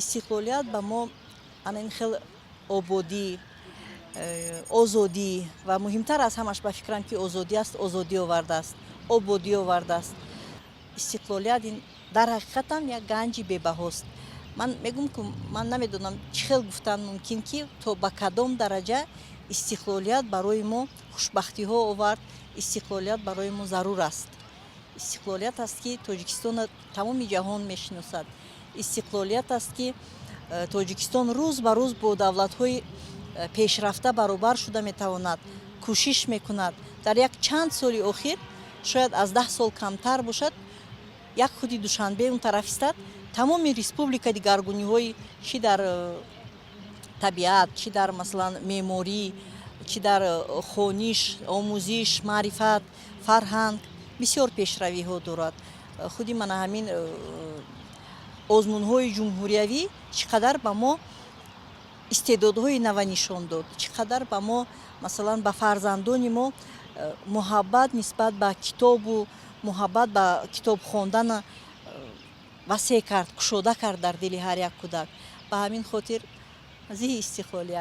Истиқлолият ба мо ана ин хел ободӣ, озодӣ ва муҳимтар аз ҳамаш, ба фикрам, ки озодӣ аст, озодӣ овардааст, ободӣ овардааст. Истиқлолият ин дар ҳақиқатам як ганҷи бебаҳост. Ман мегӯм, ки ман намедонам, чӣ хел гуфтан мумкин, ки то ба кадом дараҷа истиқлолият барои мо хушбахтиҳо овард. Истиқлолият барои мо зарур аст. Истиқлолият аст, ки Тоҷикистонро тамоми ҷаҳон мешиносад. Истиқлолият аст, ки Тоҷикистон рӯз ба рӯз бо давлатҳои пешрафта баробар шуда метавонад, кӯшиш мекунад. Дар як чанд соли охир, шояд аз 10 сол камтар бошад, як худи Душанбе он тараф истад, тамоми республика дигаргуниҳои чӣ дар табиат, чӣ дар, масалан, меъморӣ, чӣ дар хониш, омӯзиш, маърифат, фарҳанг бисёр пешравиҳо дорад. Худи мана ҳамин озмунҳои ҷумҳуриявӣ чӣ қадар ба мо истеъдодҳои нава нишон дод, чӣ қадар ба мо, масалан, ба фарзандони мо муҳаббат нисбат ба китобу муҳаббат ба китоб хондана васеъ кард, кушода кард дар дили ҳар як кӯдак. Ба ҳамин хотир зиҳи истиқлолият.